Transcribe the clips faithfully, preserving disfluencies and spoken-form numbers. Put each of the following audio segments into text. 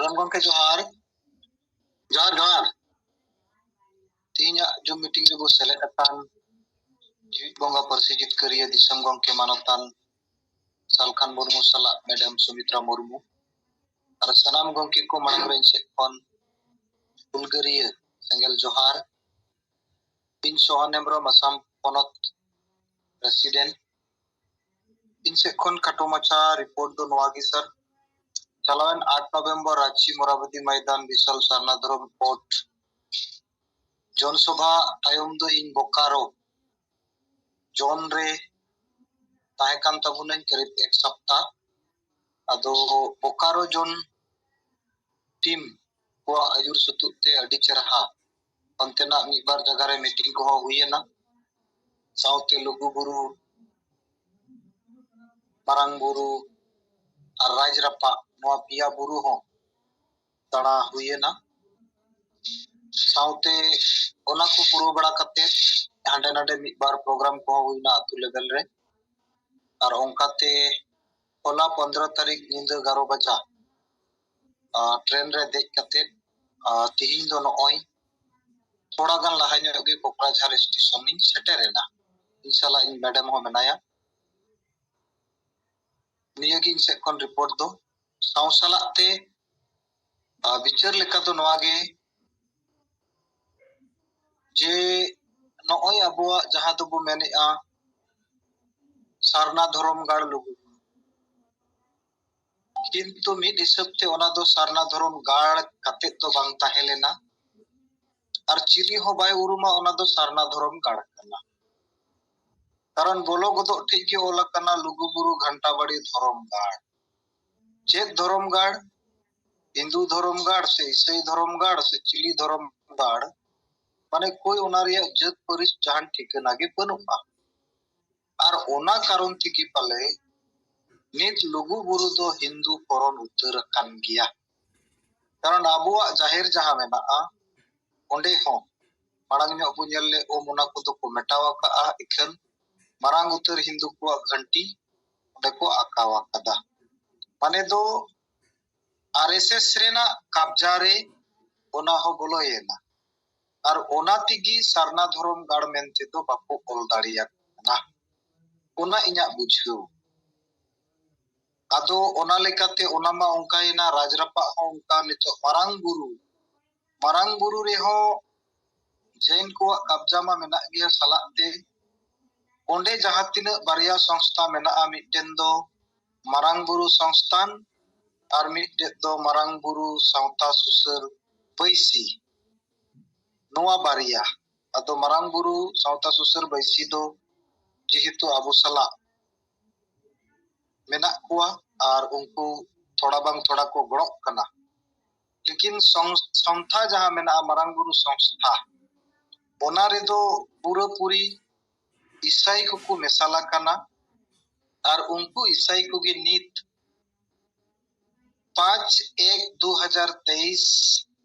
ᱫᱷᱚᱨᱚᱢ ᱜᱚᱢᱠᱮ ᱡᱚᱦᱟᱨ᱾ ᱡᱚᱦᱟᱨ, ᱡᱚᱦᱟᱨ᱾ ᱛᱮᱦᱮᱧᱟᱜ ᱡᱩᱢ ᱢᱤᱴᱤᱝ ᱨᱮᱵᱚ ᱥᱮᱞᱮᱫ ᱟᱠᱟᱱ ᱡᱤᱣᱤᱫ ᱵᱚᱸᱜᱟ ᱯᱟᱹᱨᱥᱤ ᱡᱤᱛᱠᱟᱹᱨᱤᱭᱟᱹ ᱫᱤᱥᱚᱢ ᱜᱚᱢᱠᱮ ᱢᱟᱱᱚᱛᱟᱱ ᱥᱟᱞᱠᱷᱟᱱ ᱢᱩᱨᱢᱩ ᱥᱟᱞᱟᱜ ᱢᱮᱰᱟᱢ ᱥᱩᱢᱤᱛᱨᱟ ᱢᱩᱨᱢᱩ ᱟᱨ ᱥᱟᱱᱟᱢ ᱜᱚᱢᱠᱮ ᱠᱚ ᱢᱟᱲᱟᱝ ᱨᱮ ᱤᱧ ᱥᱮᱫ ᱠᱷᱚᱱ ᱦᱩᱞᱜᱟᱹᱨᱤᱭᱟᱹ ᱥᱮᱸᱜᱮᱞ ᱡᱚᱦᱟᱨ᱾ ᱤᱧ ᱥᱳᱦᱟᱱ ᱦᱮᱢᱵᱨᱚᱢ, ᱟᱥᱟᱢ ᱯᱚᱱᱚᱛ ᱯᱨᱮᱥᱤᱰᱮᱱᱴ᱾ ᱤᱧ ᱥᱮᱫ ᱠᱷᱚᱱ ᱠᱷᱟᱴᱚ ᱢᱟᱪᱷᱟ ᱨᱤᱯᱳᱨᱴ ᱫᱚ ᱱᱚᱣᱟ ᱜᱮ ᱥᱟᱨ, ᱪᱟᱞᱟᱣᱮᱱ ᱟᱴ ᱱᱚᱵᱷᱮᱢᱵᱚᱨ ᱨᱟᱸᱪᱤ ᱢᱚᱨᱟᱵᱚᱫᱤ ᱢᱚᱭᱫᱟᱱ ᱵᱤᱥᱟᱞ ᱥᱟᱨᱱᱟ ᱫᱷᱚᱨᱚᱢ ᱯᱚᱴ ᱡᱚᱱᱥᱚᱵᱷᱟ ᱛᱟᱭᱚᱢ ᱫᱚ ᱤᱧ ᱵᱳᱠᱟᱨᱳ ᱡᱚᱱ ᱨᱮ ᱛᱟᱦᱮᱸ ᱠᱟᱱ ᱛᱟᱵᱚᱱᱟᱹᱧ ᱠᱟᱹᱨᱤᱵ ᱮᱠ ᱥᱟᱯᱛᱟ᱾ ᱟᱫᱚ ᱵᱳᱠᱟᱨᱳ ᱡᱚᱱ ᱴᱤᱢ ᱠᱚᱣᱟᱜ ᱟᱹᱭᱩᱨ ᱥᱩᱛᱩᱜ ᱛᱮ ᱟᱹᱰᱤ ᱪᱮᱨᱦᱟ ᱚᱱᱛᱮᱱᱟᱜ ᱢᱤᱫ ᱵᱟᱨ ᱡᱟᱭᱜᱟ ᱨᱮ ᱢᱤᱴᱤᱝ ᱠᱚᱦᱚᱸ ᱦᱩᱭᱮᱱᱟ᱾ ᱥᱟᱶᱛᱮ ᱞᱩᱜᱩ ᱵᱩᱨᱩ, ᱢᱟᱨᱟᱝ ᱵᱩᱨᱩ ᱟᱨ ᱨᱟᱡᱽ ᱨᱟᱯᱟᱜ, ᱱᱚᱣᱟ ᱯᱮᱭᱟ ᱵᱩᱨᱩ ᱦᱚᱸ ᱫᱟᱬᱟ ᱦᱩᱭᱮᱱᱟ᱾ ᱥᱟᱶᱛᱮ ᱚᱱᱟ ᱠᱚ ᱯᱩᱨᱟᱹᱣ ᱵᱟᱲᱟ ᱠᱟᱛᱮ ᱦᱟᱸᱰᱮ ᱱᱟᱰᱮ ᱢᱤᱫ ᱵᱟᱨ ᱯᱨᱳᱜᱨᱟᱢ ᱠᱚᱦᱚᱸ ᱦᱩᱭᱱᱟ ᱟᱹᱛᱩ ᱞᱮᱵᱮᱞ ᱨᱮ᱾ ᱟᱨ ᱚᱱᱠᱟᱛᱮ ᱦᱚᱞᱟ ᱯᱚᱱᱫᱽᱨᱚ ᱛᱟᱹᱨᱤᱠᱷ ᱧᱤᱫᱟᱹ ᱮᱜᱟᱨᱚ ᱵᱟᱡᱟ, ᱟᱨ ᱴᱨᱮᱱ ᱨᱮ ᱫᱮᱡ ᱠᱟᱛᱮ, ᱟᱨ ᱛᱤᱦᱤᱧ ᱫᱚ ᱱᱚᱜᱼᱚᱭ ᱛᱷᱚᱲᱟ ᱜᱟᱱ ᱞᱟᱦᱟ ᱧᱚᱜ ᱜᱮ ᱠᱚᱠᱲᱟᱡᱷᱟᱨ ᱥᱴᱮᱥᱚᱱ ᱤᱧ ᱥᱮᱴᱮᱨ ᱮᱱᱟ᱾ ᱤᱧ ᱥᱟᱞᱟᱜ ᱤᱧ ᱢᱮᱰᱟᱢ ᱦᱚᱸ ᱢᱮᱱᱟᱭᱟ᱾ ᱱᱤᱭᱟᱹ ᱜᱮ ᱤᱧ ᱥᱮᱫ ᱠᱷᱚᱱ ᱨᱤᱯᱳᱨᱴ ᱫᱚ᱾ ᱥᱟᱶ ᱥᱟᱞᱟᱜ ᱛᱮ, ᱟᱨ ᱵᱤᱪᱟᱹᱨ ᱞᱮᱠᱟ ᱫᱚ ᱱᱚᱣᱟ ᱜᱮ ᱡᱮ ᱱᱚᱜᱼᱚᱭ ᱟᱵᱚᱣᱟᱜ ᱡᱟᱦᱟᱸ ᱫᱚᱵᱚ ᱢᱮᱱᱮᱫᱼᱟ ᱥᱟᱨᱱᱟ ᱫᱷᱚᱨᱚᱢ ᱜᱟᱲ ᱞᱩᱜᱩ, ᱠᱤᱱᱛᱩ ᱢᱤᱫ ᱦᱤᱥᱟᱹᱵ ᱛᱮ ᱚᱱᱟ ᱫᱚ ᱥᱟᱨᱱᱟ ᱫᱷᱚᱨᱚᱢ ᱜᱟᱲ ᱠᱟᱛᱮ ᱫᱚ ᱵᱟᱝ ᱛᱟᱦᱮᱸ ᱞᱮᱱᱟ᱾ ᱟᱨ ᱪᱤᱞᱤ ᱦᱚᱸ ᱵᱟᱭ ᱩᱨᱩᱢᱟ ᱚᱱᱟ ᱫᱚ ᱥᱟᱨᱱᱟ ᱫᱷᱚᱨᱚᱢ ᱜᱟᱲ ᱠᱟᱱᱟ᱾ ᱠᱟᱨᱚᱱ ᱵᱚᱞᱚ ᱜᱚᱫᱚᱜ ᱴᱷᱮᱡ ᱜᱮ ᱚᱞ ᱟᱠᱟᱱᱟ ᱞᱩᱜᱩ ᱵᱩᱨᱩ ᱜᱷᱟᱱᱴᱟ ᱵᱟᱲᱤ ᱫᱷᱚᱨᱚᱢ ᱜᱟᱲ᱾ ᱪᱮᱫ ᱫᱷᱚᱨᱚᱢ ᱜᱟᱲ? ᱦᱤᱱᱫᱩ ᱫᱷᱚᱨᱚᱢ ᱜᱟᱲ ᱥᱮ ᱤᱥᱟᱹᱭ ᱫᱷᱚᱨᱚᱢ ᱜᱟᱲ ᱥᱮ ᱪᱤᱞᱤ ᱫᱷᱚᱨᱚᱢ ᱜᱟᱲ? ᱢᱟᱱᱮ ᱠᱳᱭ ᱚᱱᱟ ᱨᱮᱭᱟᱜ ᱡᱟᱹᱛ ᱯᱟᱹᱨᱤᱥ ᱡᱟᱦᱟᱱ ᱴᱷᱤᱠᱟᱹᱱᱟ ᱜᱮ ᱵᱟᱹᱱᱩᱜᱼᱟ᱾ ᱟᱨ ᱚᱱᱟ ᱠᱟᱨᱚᱱ ᱛᱮᱜᱮ ᱯᱟᱞᱮ ᱱᱤᱛ ᱞᱩᱜᱩ ᱵᱩᱨᱩ ᱫᱚ ᱦᱤᱱᱫᱩ ᱯᱚᱨᱚᱱ ᱩᱛᱟᱹᱨ ᱟᱠᱟᱱ ᱜᱮᱭᱟ᱾ ᱠᱟᱨᱚᱱ ᱟᱵᱚᱣᱟᱜ ᱡᱟᱦᱮᱨ ᱡᱟᱦᱟᱸ ᱢᱮᱱᱟᱜᱼᱟ, ᱚᱸᱰᱮ ᱦᱚᱸ ᱢᱟᱲᱟᱝ ᱧᱚᱜ ᱵᱚ ᱧᱮᱞ ᱞᱮᱫ ᱩᱢ, ᱚᱱᱟ ᱠᱚᱫᱚ ᱠᱚ ᱢᱮᱴᱟᱣ ᱟᱠᱟᱜᱼᱟ᱾ ᱤᱠᱷᱟᱹᱱ ᱢᱟᱨᱟᱝ ᱩᱛᱟᱹᱨ ᱦᱤᱱᱫᱩ ᱠᱚᱣᱟᱜ ᱜᱷᱟᱱᱴᱤ ᱚᱸᱰᱮ ᱠᱚ ᱟᱸᱠᱟᱣ ᱟᱠᱟᱫᱟ᱾ ᱢᱟᱱᱮ ᱫᱚ ᱟᱨ ᱮᱥ ᱮᱥ ᱨᱮᱱᱟᱜ ᱠᱟᱵᱽᱡᱟ ᱨᱮ ᱚᱱᱟ ᱦᱚᱸ ᱵᱚᱞᱚᱭᱮᱱᱟ᱾ ᱟᱨ ᱚᱱᱟ ᱛᱮᱜᱮ ᱥᱟᱨᱱᱟ ᱫᱷᱚᱨᱚᱢ ᱜᱟᱲ ᱢᱮᱱᱛᱮ ᱫᱚ ᱵᱟᱠᱚ ᱚᱞ ᱫᱟᱲᱮᱭᱟᱜ ᱠᱟᱱᱟ᱾ ᱚᱱᱟ ᱤᱧᱟᱹᱜ ᱵᱩᱡᱷᱟᱹᱣ᱾ ᱟᱫᱚ ᱚᱱᱟ ᱞᱮᱠᱟᱛᱮ ᱚᱱᱟ ᱢᱟ ᱚᱱᱠᱟᱭᱮᱱᱟ, ᱨᱟᱡᱽ ᱨᱟᱯᱟᱜ ᱦᱚᱸ ᱚᱱᱠᱟ, ᱱᱤᱛᱚᱜ ᱢᱟᱨᱟᱝ ᱵᱩᱨᱩ, ᱢᱟᱨᱟᱝ ᱵᱩᱨᱩ ᱨᱮᱦᱚᱸ ᱡᱮᱱ ᱠᱚᱣᱟᱜ ᱠᱟᱵᱽᱡᱟ ᱢᱟ ᱢᱮᱱᱟᱜ ᱜᱮᱭᱟ ᱥᱟᱞᱟᱜ ᱛᱮ᱾ ᱚᱸᱰᱮ ᱡᱟᱦᱟᱸ ᱛᱤᱱᱟᱹᱜ ᱵᱟᱨᱭᱟ ᱥᱚᱝᱥᱛᱷᱟ ᱢᱮᱱᱟᱜᱼᱟ, ᱢᱤᱫᱴᱮᱱ ᱫᱚ ᱢᱟᱨᱟᱝ ᱵᱩᱨᱩ ᱥᱚᱝᱥᱛᱷᱟᱱ ᱟᱨ ᱢᱤᱫᱴᱮᱱ ᱫᱚ ᱢᱟᱨᱟᱝ ᱵᱩᱨᱩ ᱥᱟᱶᱛᱟ ᱥᱩᱥᱟᱹᱨ ᱵᱟᱹᱭᱥᱤ᱾ ᱱᱚᱣᱟ ᱵᱟᱨᱭᱟ, ᱟᱫᱚ ᱢᱟᱨᱟᱝ ᱵᱩᱨᱩ ᱥᱟᱶᱛᱟ ᱥᱩᱥᱟᱹᱨ ᱵᱟᱹᱭᱥᱤ ᱫᱚ ᱡᱮᱦᱮᱛᱩ ᱟᱵᱚ ᱥᱟᱞᱟᱜ ᱢᱮᱱᱟᱜ ᱠᱚᱣᱟ ᱟᱨ ᱩᱱᱠᱩ ᱛᱷᱚᱲᱟ ᱵᱟᱝ ᱛᱷᱚᱲᱟ ᱠᱚ ᱜᱚᱲᱚᱜ ᱠᱟᱱᱟ, ᱞᱮᱠᱤᱱ ᱥᱚᱝ-, ᱥᱚᱝᱥᱛᱷᱟ ᱡᱟᱦᱟᱸ ᱢᱮᱱᱟᱜᱼᱟ, ᱢᱟᱨᱟᱝ ᱵᱩᱨᱩ ᱥᱚᱝᱥᱛᱷᱟ, ᱚᱱᱟ ᱨᱮᱫᱚ ᱯᱩᱨᱟᱹᱯᱩᱨᱤ ᱤᱥᱟᱭ ᱠᱚᱠᱚ ᱢᱮᱥᱟᱞ ᱟᱠᱟᱱᱟ᱾ ᱟᱨ ᱩᱱᱠᱩ ᱤᱥᱟᱭ ᱠᱚᱜᱮ ᱱᱤᱛ ᱯᱟᱸᱪ ᱮᱠ ᱫᱩ ᱦᱟᱡᱟᱨ ᱛᱮᱭᱤᱥ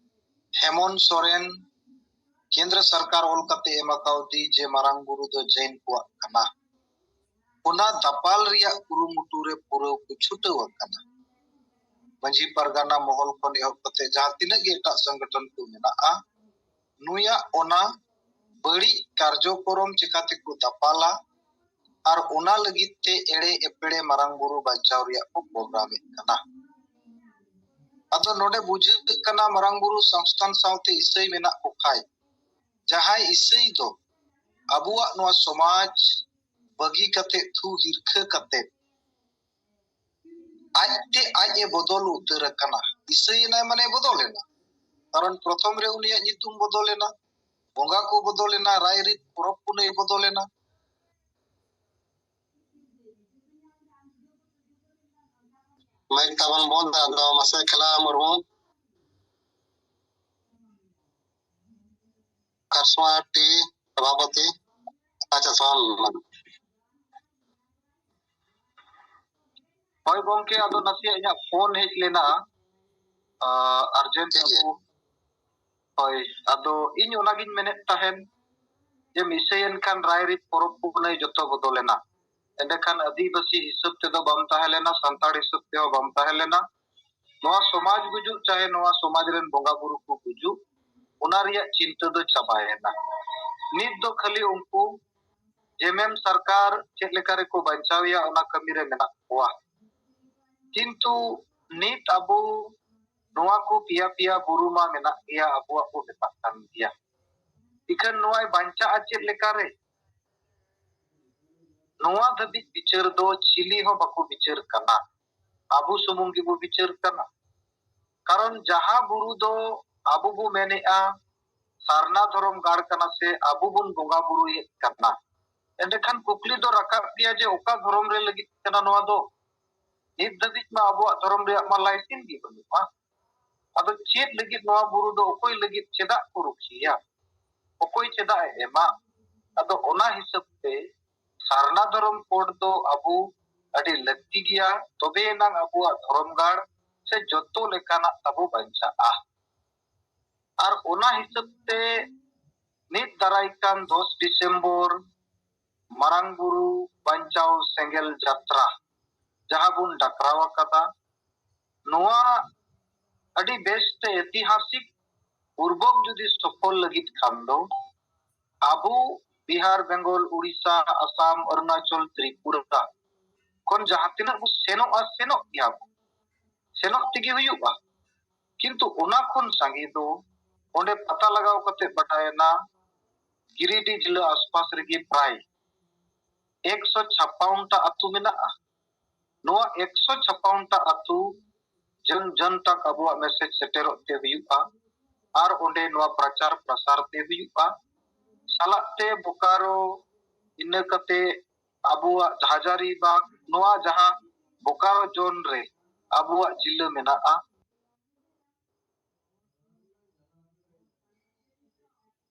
ᱦᱮᱢᱚᱱᱛ ᱥᱚᱨᱮᱱ ᱠᱮᱱᱫᱨᱚ ᱥᱚᱨᱠᱟᱨ ᱚᱞ ᱠᱟᱛᱮ ᱮᱢ ᱟᱠᱟᱣᱫᱤ ᱡᱮ ᱢᱟᱨᱟᱝ ᱵᱩᱨᱩ ᱫᱚ ᱡᱮᱱ ᱠᱚᱣᱟᱜ ᱠᱟᱱᱟ᱾ ᱚᱱᱟ ᱫᱟᱯᱟᱞ ᱨᱮᱭᱟᱜ ᱠᱩᱨᱩᱢᱩᱴᱩ ᱨᱮ ᱯᱩᱨᱟᱹ ᱠᱚ ᱪᱷᱩᱴᱟᱹᱣ ᱟᱠᱟᱱᱟ᱾ ᱢᱟᱹᱡᱷᱤ ᱯᱟᱨᱜᱟᱱᱟ ᱢᱚᱦᱚᱞ ᱠᱷᱚᱱ ᱮᱦᱚᱵ ᱠᱟᱛᱮ ᱡᱟᱦᱟᱸ ᱛᱤᱱᱟᱹᱜ ᱜᱮ ᱮᱴᱟᱜ ᱥᱚᱝᱜᱚᱴᱷᱚᱱ ᱠᱚ ᱢᱮᱱᱟᱜᱼᱟ, ᱱᱩᱭᱟᱜ ᱚᱱᱟ ᱵᱟᱹᱲᱤᱡ ᱠᱟᱨᱡᱚᱠᱚᱨᱚᱢ ᱪᱤᱠᱟᱹ ᱛᱮᱠᱚ ᱫᱟᱯᱟᱞᱟ ᱟᱨ ᱚᱱᱟ ᱞᱟᱹᱜᱤᱫ ᱛᱮ ᱮᱲᱮ ᱮᱯᱮᱲᱮ ᱢᱟᱨᱟᱝ ᱵᱩᱨᱩ ᱵᱟᱧᱪᱟᱣ ᱨᱮᱭᱟᱜ ᱠᱚ ᱯᱨᱳᱜᱨᱟᱢᱮᱫ ᱠᱟᱱᱟ᱾ ᱟᱫᱚ ᱱᱚᱰᱮ ᱵᱩᱡᱷᱟᱹᱜ ᱠᱟᱱᱟ, ᱢᱟᱨᱟᱝ ᱵᱩᱨᱩ ᱥᱚᱝᱥᱛᱷᱟᱱ ᱥᱟᱶᱛᱮ ᱤᱥᱟᱹᱭ ᱢᱮᱱᱟᱜ ᱠᱚ ᱠᱷᱟᱡ, ᱡᱟᱦᱟᱸᱭ ᱤᱥᱟᱹᱭ ᱫᱚ ᱟᱵᱚᱣᱟᱜ ᱱᱚᱣᱟ ᱥᱚᱢᱟᱡᱽ ᱵᱟᱹᱜᱤ ᱠᱟᱛᱮ, ᱛᱷᱩ ᱦᱤᱨᱠᱷᱟᱹ ᱠᱟᱛᱮ, ᱟᱡᱛᱮ ᱟᱡ ᱮ ᱵᱚᱫᱚᱞ ᱩᱛᱟᱹᱨ ᱟᱠᱟᱱᱟ᱾ ᱤᱥᱟᱹᱭ ᱮᱱᱟᱭ ᱢᱟᱱᱮ ᱵᱚᱫᱚᱞ ᱮᱱᱟ, ᱠᱟᱨᱚᱱ ᱯᱨᱚᱛᱷᱚᱢ ᱨᱮ ᱩᱱᱤᱭᱟᱜ ᱧᱩᱛᱩᱢ ᱵᱚᱫᱚᱞ ᱮᱱᱟ, ᱵᱚᱸᱜᱟ ᱠᱚ ᱵᱚᱫᱚᱞ ᱮᱱᱟ, ᱨᱟᱭᱨᱤᱛ ᱯᱚᱨᱚᱵᱽ ᱯᱩᱱᱟᱹᱭ ᱵᱚᱫᱚᱞ ᱮᱱᱟ᱾ ᱢᱟᱭᱤᱠ ᱛᱟᱵᱚᱱ ᱵᱚᱱᱫ, ᱟᱫᱚ ᱢᱟᱥᱮ ᱠᱷᱮᱞᱟ ᱢᱩᱨᱢᱩ, ᱠᱟᱨᱥᱢᱟ ᱴᱤ ᱥᱚᱵᱷᱟᱯᱚᱛᱤ᱾ ᱟᱪᱪᱷᱟ, ᱥᱚᱱ᱾ ᱦᱳᱭ ᱜᱚᱢᱠᱮ, ᱟᱫᱚ ᱱᱟᱥᱮᱭᱟᱜ ᱤᱧᱟᱹᱜ ᱯᱷᱳᱱ ᱦᱮᱡ ᱞᱮᱱᱟ, ᱟᱨᱡᱮᱱᱴ ᱴᱷᱤᱠ ᱜᱮᱭᱟ᱾ ᱟᱹᱜᱩ᱾ ᱦᱳᱭ, ᱟᱫᱚ ᱤᱧ ᱚᱱᱟᱜᱤᱧ ᱢᱮᱱᱮᱫ ᱛᱟᱦᱮᱱ ᱡᱮ ᱢᱤᱥᱟᱹᱭᱮᱱ ᱠᱷᱟᱱ ᱨᱟᱭᱨᱤᱛ ᱯᱚᱨᱚᱵᱽ ᱯᱩᱱᱟᱹᱭ ᱡᱚᱛᱚ ᱵᱚᱫᱚᱞᱮᱱᱟ᱾ ᱮᱸᱰᱮᱠᱷᱟᱱ ᱟᱹᱫᱤᱵᱟᱹᱥᱤ ᱦᱤᱥᱟᱹᱵ ᱛᱮᱫᱚ ᱵᱟᱢ ᱛᱟᱦᱮᱸ ᱞᱮᱱᱟ, ᱥᱟᱱᱛᱟᱲ ᱦᱤᱥᱟᱹᱵ ᱛᱮᱦᱚᱸ ᱵᱟᱢ ᱛᱟᱦᱮᱸ ᱞᱮᱱᱟ᱾ ᱱᱚᱣᱟ ᱥᱚᱢᱟᱡᱽ ᱜᱩᱡᱩᱜ, ᱪᱟᱦᱮ ᱱᱚᱣᱟ ᱥᱚᱢᱟᱡᱽ ᱨᱮᱱ ᱵᱚᱸᱜᱟ ᱵᱩᱨᱩ ᱠᱚ ᱜᱩᱡᱩᱜ, ᱚᱱᱟ ᱨᱮᱭᱟᱜ ᱪᱤᱱᱛᱟᱹ ᱫᱚ ᱪᱟᱵᱟᱭᱮᱱᱟ᱾ ᱱᱤᱛ ᱫᱚ ᱠᱷᱟᱹᱞᱤ ᱩᱱᱠᱩ ᱡᱮᱢᱮᱢ ᱥᱚᱨᱠᱟᱨ ᱪᱮᱫ ᱞᱮᱠᱟ ᱨᱮᱠᱚ ᱵᱟᱧᱪᱟᱣᱮᱭᱟ, ᱚᱱᱟ ᱠᱟᱹᱢᱤ ᱨᱮ ᱢᱮᱱᱟᱜ ᱠᱚᱣᱟ᱾ ᱠᱤᱱᱛᱩ ᱱᱤᱛ ᱟᱵᱚ ᱱᱚᱣᱟ ᱠᱚ ᱯᱮᱭᱟ ᱯᱮᱭᱟ ᱵᱩᱨᱩ ᱢᱟ ᱢᱮᱱᱟᱜ ᱜᱮᱭᱟ, ᱟᱵᱚᱣᱟᱜ ᱠᱚ ᱢᱮᱛᱟᱜ ᱠᱟᱱ ᱜᱮᱭᱟ᱾ ᱤᱠᱷᱟᱹᱱ ᱱᱚᱣᱟᱭ ᱵᱟᱧᱪᱟᱜᱼᱟ ᱪᱮᱫ ᱞᱮᱠᱟᱨᱮ? ᱱᱚᱣᱟ ᱫᱷᱟᱹᱵᱤᱡ ᱵᱤᱪᱟᱹᱨ ᱫᱚ ᱪᱤᱞᱤ ᱦᱚᱸ ᱵᱟᱠᱚ ᱵᱤᱪᱟᱹᱨ ᱠᱟᱱᱟ, ᱟᱵᱚ ᱥᱩᱢᱩᱝ ᱜᱮᱵᱚ ᱵᱤᱪᱟᱹᱨ ᱠᱟᱱᱟ᱾ ᱠᱟᱨᱚᱱ ᱡᱟᱦᱟᱸ ᱵᱩᱨᱩ ᱫᱚ ᱟᱵᱚ ᱵᱚ ᱢᱮᱱᱮᱫᱼᱟ ᱥᱟᱨᱱᱟ ᱫᱷᱚᱨᱚᱢ ᱜᱟᱲ ᱠᱟᱱᱟ ᱥᱮ ᱟᱵᱚ ᱵᱚᱱ ᱵᱚᱸᱜᱟ ᱵᱩᱨᱩᱭᱮᱫ ᱠᱟᱱᱟ, ᱮᱸᱰᱮᱠᱷᱟᱱ ᱠᱩᱠᱞᱤ ᱫᱚ ᱨᱟᱠᱟᱵ ᱜᱮᱭᱟ ᱡᱮ ᱚᱠᱟ ᱫᱷᱚᱨᱚᱢ ᱨᱮ ᱞᱟᱹᱜᱤᱫ ᱠᱟᱱᱟ ᱱᱚᱣᱟ ᱫᱚ? ᱱᱤᱛ ᱫᱷᱟᱹᱵᱤᱡ ᱢᱟ ᱟᱵᱚᱣᱟᱜ ᱫᱷᱚᱨᱚᱢ ᱨᱮᱭᱟᱜ ᱢᱟ ᱞᱟᱭᱥᱮᱱᱥ ᱜᱮ ᱵᱟᱹᱱᱩᱜᱼᱟ᱾ ᱟᱫᱚ ᱪᱮᱫ ᱞᱟᱹᱜᱤᱫ ᱱᱚᱣᱟ ᱵᱩᱨᱩ ᱫᱚ, ᱚᱠᱚᱭ ᱞᱟᱹᱜᱤᱫ, ᱪᱮᱫᱟᱜ ᱠᱚ ᱨᱩᱠᱷᱤᱭᱟ? ᱚᱠᱚᱭ ᱪᱮᱫᱟᱜ ᱮ ᱮᱢᱟ? ᱟᱫᱚ ᱚᱱᱟ ᱦᱤᱥᱟᱹᱵ ᱛᱮ ᱥᱟᱨᱱᱟ ᱫᱷᱚᱨᱚᱢ ᱠᱳᱰ ᱫᱚ ᱟᱵᱚ ᱟᱹᱰᱤ ᱞᱟᱹᱠᱛᱤ ᱜᱮᱭᱟ, ᱛᱚᱵᱮ ᱮᱱᱟᱝ ᱟᱵᱚᱣᱟᱜ ᱫᱷᱚᱨᱚᱢ ᱜᱟᱲ ᱥᱮ ᱡᱚᱛᱚ ᱞᱮᱠᱟᱱᱟᱜ ᱛᱟᱵᱚ ᱵᱟᱧᱪᱟᱜᱼᱟ᱾ ᱟᱨ ᱚᱱᱟ ᱦᱤᱥᱟᱹᱵ ᱛᱮ ᱱᱤᱛ ᱫᱟᱨᱟᱭ ᱠᱟᱱ ᱫᱚᱥ ᱰᱤᱥᱮᱢᱵᱚᱨ ᱢᱟᱨᱟᱝ ᱵᱩᱨᱩ ᱵᱟᱧᱪᱟᱣ ᱥᱮᱸᱜᱮᱞ ᱡᱟᱛᱨᱟ, ᱡᱟᱦᱟᱸ ᱵᱚᱱ ᱰᱟᱠᱨᱟᱣ ᱟᱠᱟᱫᱟ, ᱱᱚᱣᱟ ᱟᱹᱰᱤ ᱵᱮᱥᱛᱮ ᱮᱛᱤᱦᱟᱥᱤᱠ ᱯᱩᱨᱵᱚᱠ ᱡᱩᱫᱤ ᱥᱚᱯᱷᱚᱞ ᱞᱟᱹᱜᱤᱫ ᱠᱷᱟᱱ ᱫᱚ ᱟᱵᱚ ᱵᱤᱦᱟᱨ, ᱵᱮᱝᱜᱚᱞ, ᱩᱲᱤᱥᱥᱟ, ᱟᱥᱟᱢ, ᱚᱨᱩᱱᱟᱪᱚᱞ, ᱛᱨᱤᱯᱩᱨᱟ ᱠᱷᱚᱱ ᱡᱟᱦᱟᱸ ᱛᱤᱱᱟᱹᱜ ᱵᱚ ᱥᱮᱱᱚᱜᱼᱟ, ᱥᱮᱱᱚᱜ ᱜᱮᱭᱟ ᱵᱚ, ᱥᱮᱱᱚᱜ ᱛᱮᱜᱮ ᱦᱩᱭᱩᱜᱼᱟ᱾ ᱠᱤᱱᱛᱩ ᱚᱱᱟ ᱠᱷᱚᱱ ᱥᱟᱸᱜᱮ ᱫᱚ ᱚᱸᱰᱮ ᱯᱟᱛᱟ ᱞᱟᱜᱟᱣ ᱠᱟᱛᱮ ᱵᱟᱰᱟᱭᱮᱱᱟ ᱜᱤᱨᱤᱰᱤ ᱡᱤᱞᱟᱹ ᱟᱥᱯᱟᱥ ᱨᱮᱜᱮ ᱯᱨᱟᱭ ᱮᱠᱥᱚ ᱪᱷᱟᱯᱟᱣᱩᱱ ᱴᱟ ᱟᱹᱛᱩ ᱢᱮᱱᱟᱜᱼᱟ᱾ ᱱᱚᱣᱟ ᱮᱠᱥᱚ ᱪᱷᱟᱯᱟᱣᱩᱱ ᱴᱟ ᱟᱹᱛᱩ ᱡᱚᱱ ᱡᱚᱱ ᱛᱟᱠ ᱟᱵᱚᱣᱟᱜ ᱢᱮᱥᱮᱡᱽ ᱥᱮᱴᱮᱨᱚᱜ ᱛᱮ ᱦᱩᱭᱩᱜᱼᱟ, ᱟᱨ ᱚᱸᱰᱮ ᱱᱚᱣᱟ ᱯᱨᱚᱪᱟᱨ ᱯᱨᱚᱥᱟᱨ ᱛᱮ ᱦᱩᱭᱩᱜᱼᱟ᱾ ᱥᱟᱞᱟᱜ ᱛᱮ ᱵᱳᱠᱟᱨᱳ, ᱤᱱᱟᱹ ᱠᱟᱛᱮ ᱟᱵᱚᱣᱟᱜ ᱦᱟᱡᱟᱨᱤᱵᱟᱜᱽ, ᱱᱚᱣᱟ ᱡᱟᱦᱟᱸ ᱵᱳᱠᱟᱨᱳ ᱡᱳᱱ ᱨᱮ ᱟᱵᱚᱣᱟᱜ ᱡᱤᱞᱟᱹ ᱢᱮᱱᱟᱜᱼᱟ,